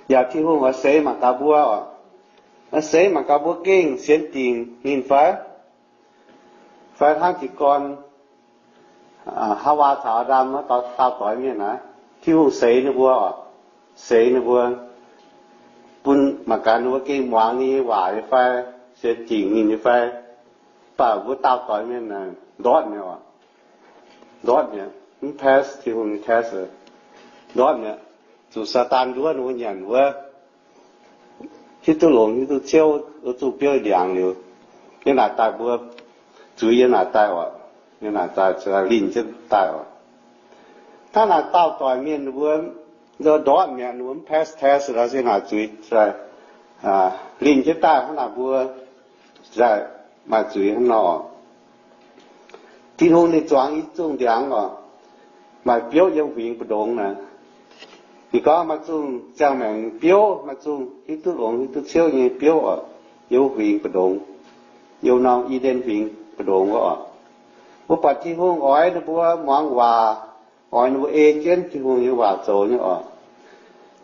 Yaac Tin-Hungh oix seix mangc gaax mbuo oc. Seix mangc gaax mbuo gengh sienx dingc ninh fai? Fai hnangv jiez gorn Haawaa caux Aa^ndam wuov dauh doix mienh naaic, Tin-Hungh seix ninh mbuo oc. Seix ninh mbuo, bun mangc gaax ninh mbuo gengh muangx ninh nyei waac nyei fai, sienx dingc ninh nyei fai. Mv baac mbuo dauh doix mienh ndortv mi'aqv oc. Ndortv mi'aqv, mv pass Tin-Hungh nyei test. Ndortv mi'aqv, zuqc Saadaan nduov ninh mbuo nyanc wuov, hiuv duqv longx hiuv duqv ciouv, zuqc biouv ndiangx liuz, yiem naaic daaih mbuo zuiz yiem naaic daaih oc. Yiem naaic daaih linh jienv daaih oc. Hnangv naaic dauh doic mienh ninh mbuo ndortv mi'aqv, ninh mbuo mv pass test, se naaic zuiz linh jienv daaih hnangv naaic mbuo maaih zuiz hnangv nor. Tin-Hungh ninh zuangx i zungh ndiangx oc, maaih biouv yiem huingx mbu'ndongx naaic. Ninh gorngv maaih zungh ziangh maengc biouv, maaih zungh hiuv duqv longx hiuv duqv ciouv nyei biouv oc, yiem huingx mbu'ndongx, yiem norm I^nden Huingx mbu'ndongx wuov oc. Mbuo buatc Tin-Hungh oix ninh mbuo muangx waac, oix ninh mbuo ei jienv Tin-Hungh nyei waac zoux nyei oc.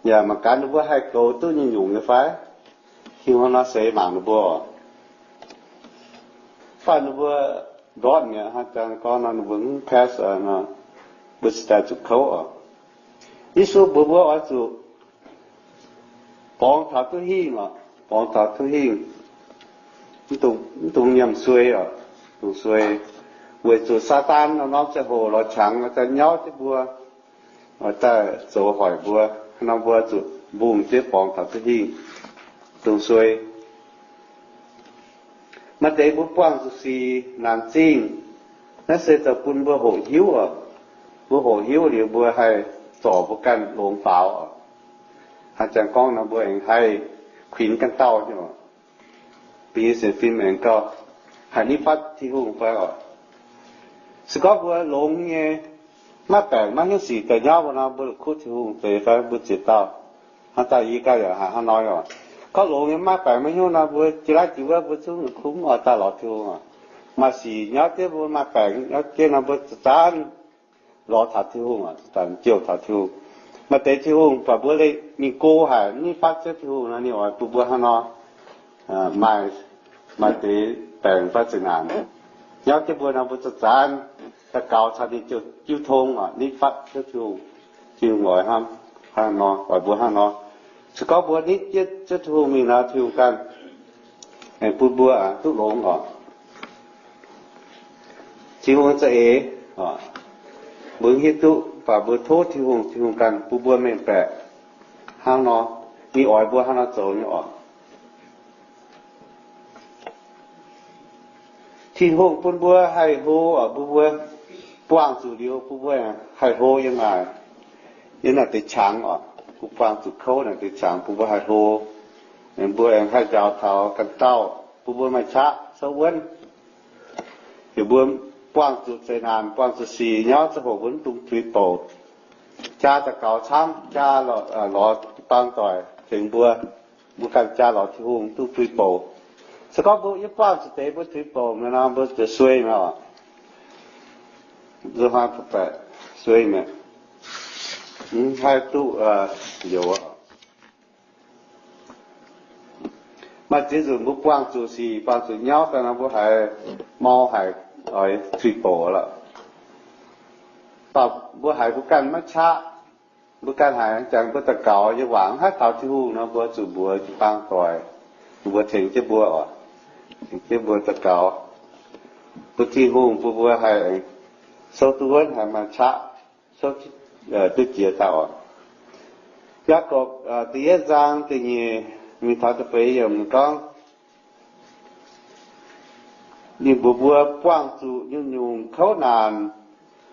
Yaac mangc gaax ninh mbuo haih goux duqv nyungc-nyungc nyei fai. Tin-Hungh nor seix mangc ninh mbuo oc. Mv baac ninh mbuo ndortv mi'aqv, hnangv jang gorngv nor ninh mbuo mv pass, mbuo cingx daaih zuqc kouv oc. Yesu mbuox mbuo oix zuqc borngz taux duqv hingh oc, borngz taux duqv hingh, mv dungx nyiemc suei oc, dungx suei, weic zuqc Saadaan norm-norm ziangh hoc lorz qangx oix daaih nyauv jienv mbuo, oix daaih zoux hoic mbuo. Hnangv nor mbuo zuqc mbungh jienv borngz taux duqv hingh, dungx suei. Maaih deix mbuo buangh zuqc sic naanc zingh, naaiv se zoux bun mbuo hoqc hiuv oc. Mbuo hoqc hiuv liuz mbuo haih zorc mbuo ganh longx faaux oc. Hnangv jang gorngv nor mbuo aengx haih kuinx ganh dauh nyei oc. Mbuo nyei sienx fim aengx gauh haih nitv fatv Tin-Hungh fai oc. Se gorngv mbuo longx nyei, maiv baengc maiv hnyouv sic daaih nyauv mbuo nor, mbuo la'kuqv Tin-Hungh deix fai mbuo ziex dauh. Hnangv daaih yie ganh yaac haiz hnangv nor oc. Gorngv longx nyei maiv baengc maiv hnyouv nor, mbuo jiex laav jiex wuov mbuo zungv la'kuqv mv oix daaih lorz Tin-Hungh oc. Maaih sic nyauv jienv mbuo, maaih baengc nyauv jienv nor, mbuo zanc-zanc lorz taux Tin-Hungh oc, zanc-zanc jouh taux Tin-Hungh. Maaih deix Tin-Hungh baac mbuo leih mingh go haic, nitv fatv jienv Tin-Hungh nor, ninh oix bun mbuo hnangv nor. Maaih, maaih deix baengc fai zeqc naanc nyauv jienv mbuo nor, mbuo zanc-zanc daux gaux caux ninh jiu tong oc, nitv fatv jienv Tin-Hungh. Tin-Hungh oix hnangv, hnangv nor, oix mbuo hnangv nor. Se gorngv mbuo nitv jienv, jienv Tin-Hungh mingh nor, Tin-Hungh ganh aengx bun mbuo duqv longx oc. Tin-Hungh za'eix, mbuo hiuv duqv, mv baac mbuo tov Tin-Hungh, Tin-Hungh ganh bun mbuo mengh baeqc hnangv nor, ninh oix mbuo hnangv nor zoux nyei oc. Tin-Hungh bun mbuo haih hlo oc, bun mbuo buangh zuqc liuz bun mbuo haih hlo yiem naaic, yiem naaic deix qangx oc. Bun buangh zuqc kouv naaic deix qangx bun mbuo haih hlo. Mbuo aengx haih njaaux taux ganh dauh, bun mbuo maaih qaqv souv wuonv. Heuc mbuo buangh zuqc zeqc naanc, buangh zuqc sic nyauv ziangh hoc mbuo mv dungx tuix bouc. Jaa daux gaux camv, jaa lorz jiu-baang doic tengx mbuo. Mbuo ganh jaa lorz Tin-Hungh, mv dungx tuix bouc. Se gorngv mbuo yiem buangh zuqc deix mbuo tuix bouc mi'aqv nor, mbuo ziouc suei mi'aqv oc. Nzunc hnoi baeqc suei mi'aqv, mv haih duqv youx. Maaih ziex nzunc mbuo buangh zuqc sic, buangh zuqc nyauv daaih nor, mbuo haiz mau haic, oix tuix bouc lorqc. Mv baac mbuo haiz mbuo ganh maiv qaqv, mbuo ganh haiz jangx mbuo daux gaux nyei waac mv haih taux Tin-Hungh nor, mbuo zuqc mbuox jiu-baang doic, mbuo tengx jienv mbuo oc, tengx jienv mbuo daux gaux, bun Tin-Hungh bun mbuo haih souv duqv wuonv, haih maaih qaqv, souv duqv jiex daaih oc. Yaagorpc da'yietv zaang da'nyeic mingh taux da'feix yiemc gorngv, ninh mbuox mbuo buangh zuqc nyungc-nyungc kouv naanc,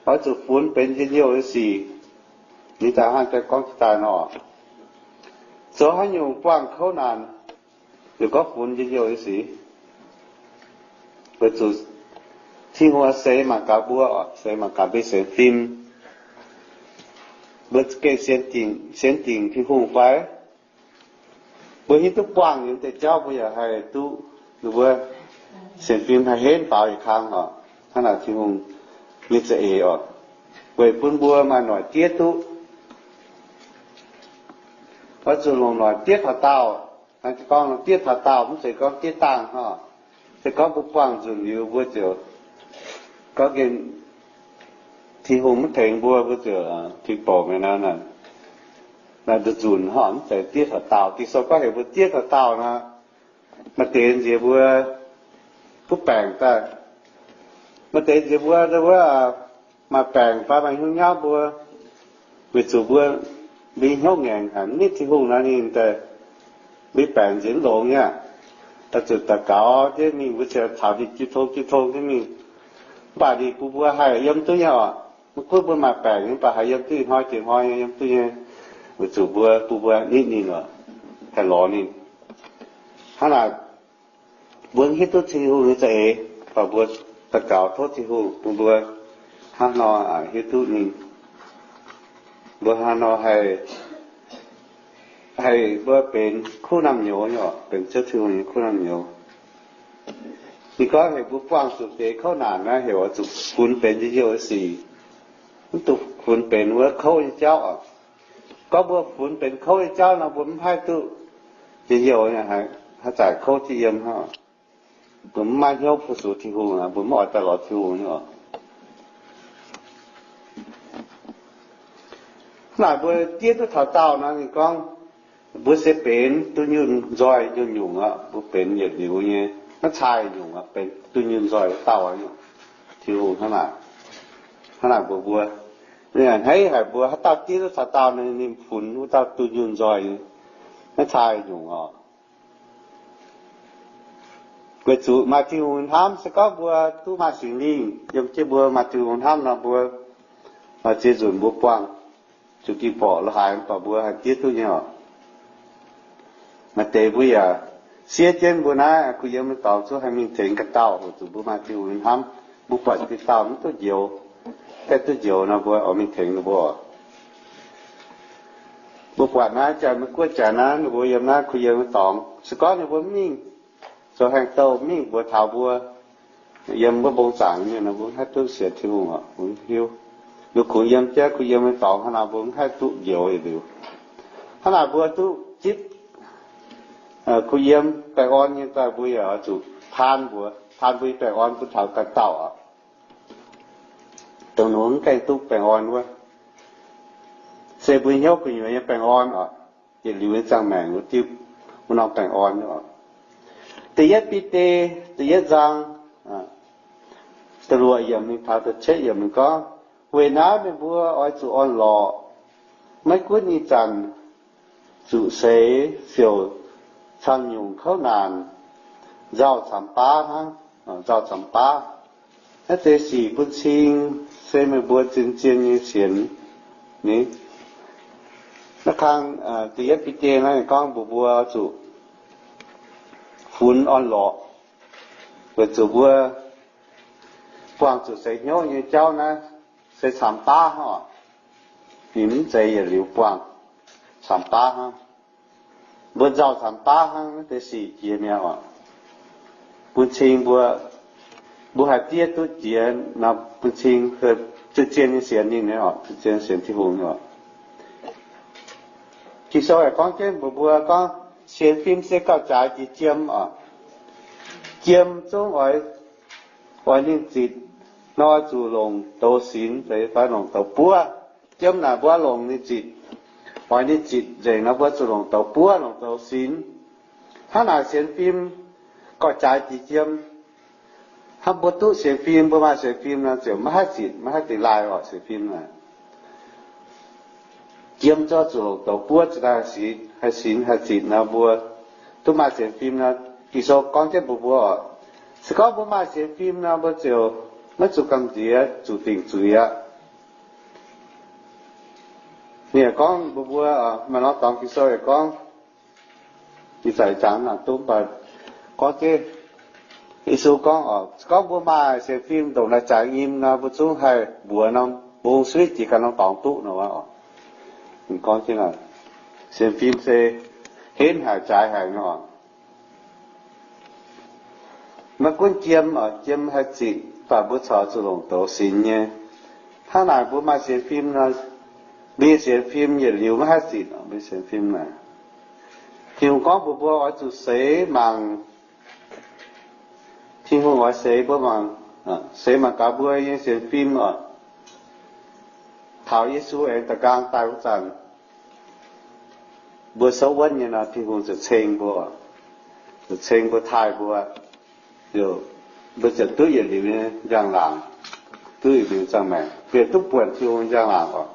oix zuqc funx benx njien-youh nyei sic. Ninh daaih hnangv daaih gorngv daaih nor, zoux haaix nyungc buangh kouv naanc, ziouc gorngv funx njien-youh nyei sic. Weic zuqc Tin-Hungh seix mangc gaax mbuo, seix mangc gaax mbuo sienx fim, mbuo gengh sienx dingc Tin-Hungh fai? Mbuo hiuv duqv buangh nyei deix jauv, mbuo yaac haih duqv, ninh mbuo sienx fim haih henv faaux yietc kang oc. Hnangv naaic Tin-Hungh nyei za'eix oc, weic bun mbuo maaih noic diev duqv. Oix zuqc longc noic diev taux daauh. Gorngv diev taux daauh mv zeiz gorngv diev dangh hnangv. Se gorngv mbuo buangh nzunc liuz mbuo ziouc gorngv gen Tin-Hungh mv tengx mbuo, mbuo ziouc tingx bouc mi'aqv. Naaiv nzunc hnangv mv zeiz diev taux daauh. Ging-Sou gorngv heuc mbuo diev taux daauh nor, maaih deix nziex mbuo butv baengc daaih. Maaih deix nziex mbuo wuov maaih baengc fai maaih hnyouv nyauv mbuo, weic zuqc mbuo mbuo hnyouv ngaengc haic, mv nitv Tin-Hungh nor ninh daaih mbuo baengc nziex mv longx nyei aqv. Daaih zuqc daux gaux jienv mingh, mbuo ziouc taux ninh jiu tong jiu tong jienv mingh. Mv baac ninh bun mbuo haih yiem duqv nyei oc. Maiv gunv mbuo maaih baengc mv baac haih yiem duqv hnoi jiex hnoi nyei, yiem duqv nyei, weic zuqc mbuo bun mbuo nitv ninh oc, haih lorz ninh. Hnangv naaic, mbuo hiuv duqv Tin-Hungh nyei za'eix, mv baac mbuo daux gaux tov Tin-Hungh bun mbuo hnangv nor hiuv duqv ninh. Mbuo hnangv nor haih, haih mbuo benx kuv hnamv nyouz, benx Ziouv Tin-Hungh nyei kuv hnamv nyouz. Ninh gorngv heuc mbuo buangh zuqc deix kouv naanc naaiv heuc oix zuqc funx benx njien-youh nyei sic, mv dungx funx benx wuov kouv nyei jauv oc. Gorngv mbuo funx benx kouv nyei jauv nor, mbuo mv haih duqv njien-youh, haaix zanc kouv jienv yiem hnangv. Mbuo mv maaih hnyouv fu-sux Tin-Hungh, mbuo mv oix daaih lorz Tin-Hungh nyei oc. Hnangv naaic mbuo diev duqv taux daauh nor, ninh gorngv mbuo se benx duqv nyunh nzoih nyunh nyungc aqv. Mbuo benx yietc liuz nyei, maiv caa nyungc aqv, benx duqv nyunh nzoih dauh aqv. Tin-Hungh hnangv naaic, hnangv naaic mbuox mbuo, ninh a'hneiv haic mbuo. Haaix dauh diev duqv taux daauh nor, ninh funx wuov dauh duqv nyunh nzoih nyei, maiv caa nyungc oc. Weic zuqc maaih Tin-Hungh hnamv. Se gorngv mbuo duqv maaih Singx Lingh yiem jienv mbuo, maaih Tin-Hungh hnamv nor, mbuo maaih ziex nzunc mbuo buangh zuqc ging-borqc la'haaix, mv baac mbuo haih diev duqv nyei oc. Maaih deix mbuo yaac siev jienv mbuo naaiv kuh yiem nyei dorngx zungv haih mingh tengx ga'dauh, weic zuqc mbuo maaih Tin-Hungh nyei hnamv. Mbuo buatc ga'dauh mv duqv njoux, gaengh duqv njoux nor, mbuo oix mingh tengx ninh mbuo. Mbuo buatc naaiv Janx-Meiv Guoqv Janx naaiv, ninh mbuo yiem naaiv kuh yiem nyei dorngx, se gorngv ninh mbuo mv mingh zoux haaix-douh, mv mingh mbuox taux mbuo yiem wuov mbong zaangc mienh nor, mbuo mv haih duqv sienx Tin-Hungh oc. Mbuo mv hiuv. Ninh kungx yiem jienv kuh yiem nyei dorngx hnangv naaic, mbuo mv haih duqv njoux yietc liuz. Hnangv naaic mbuo duqv zipv kuh yiem baengh orn nyei daaih, mbuo yaac oix zuqc taan mbuox, taan mbuo nyei baengh orn bun taux ga'dauh oc. Dongh ninh mbuo mv gaengh duqv baengh orn wuov, se mbuo hnyouv gu'nyuoz nyei baengh orn oc. Yietc liuz nyei ziangh maengc wuov diuh, wuov norm baengh orn oc. Da'yietv Bide, da'yietv zaang, da'luoqc yiemc mingh taux da'cietv yiemc ninh gorngv, weic naaiv meih mbuo oix zuqc orn-lorqc, maiv gunv ih zanc zuqc seix siouc camv nyungc kouv naanc, nzauh camx baav hnangv, nzauh camx baav. Naaiv deix sic bun cing se meih mbuo zien-zien nyei sienx ni. Naaiv kang da'yietv Bide naaiv gorngv mbuox mbuo zuqc funx orn-lorqc, weic zuqc mbuo buangh zuqc seix hnyouv nyei jauv naaiv se camx baav hnangv oc. Ninh mv zeiz yietc liuz buangh, camx baav hnangv. Mbuo nzauh camx baav hnangv, naaiv deix sic jiex mi'aqv oc. Bun cing mbuo, mbuo haih diev duqv jiex nor, bun cing zien-zien nyei sienx ninh nyei oc, zien-zien sienx Tin-Hungh nyei oc. Ging-Sou yaac gorngv jienv mbuox mbuo gorngv, sienx fim se gauh jaaix jiex jiem oc. Jiem zungv oix, oix ninh zitc nor, oix zuqc longc douz sinx, fai longc douz buov. Jiem naaic mbuo longc ninh zitc, oix ninh zitc nzengc nor, mbuo zuqc longc douz buov, longc douz sinx. Hnangv naaic sienx fim gauh jaaix jiex jiem. Hnangv mbuo duqv sienx fim, mbuo maaih sienx fim nor, ziouc maiv haih zitc, maiv haih dingx laai oc, sienx fim naaic. Jiem zungv zuqc longc douz buov cingx daaih haih sinx haih zitc nor, mbuo duqv maaih sienx fim nor, Ging-Sou gorngv jienv mbuox mbuo oc, se gorngv mbuo maaih sienx fim nor, mbuo ziouc maiv zuqc gamh nziex zuqc dingc zuiz aqv. Ninh yaac gorngv mbuox mbuo, maaih norm dorngx Ging-Sou yaac gorngv, ih zanc jangx naaic duqv mv baac gorngv jienv, Yesu gorngv oc, se gorngv mbuo maaih sienx fim ndongc naaiv jaax nyim nor, mbuo zungv haih mbuox norm mbong suiv jiex ganh norm dorngx duqv nor. Gorngv jienv naaic, sienx fim se henv haic jaaix haic nor. Maiv gunv jiem oc, jiem haih zitc, mv baac mbuo corc zuqc longc douz sinx nyei. Hnangv naaic mbuo maaih sienx fim nor, mbuo nyei sienx fim yietc liuz maiv haih zitc oc, mbuo sienx fim naaic. Tin-Hungh gorngv mbuox mbuo oix zuqc seix mangc. Tin-Hungh oix seix mbuo mangc, seix mangc gaax mbuo nyei sienx fim oc. Taux Yesu aengx da'nqaang daaih wuov zanc, mbuo souv wuonv nyei nor, Tin-Hungh ziouc ceng mbuo, ziouc ceng mbuo, taaih mbuo, mbuo ziouc duqv yietc liuz nyei njang-laangc, duqv yietc liuz ziangh maengc, bieqc duqv buonc Tin-Hungh njang-laangc oc.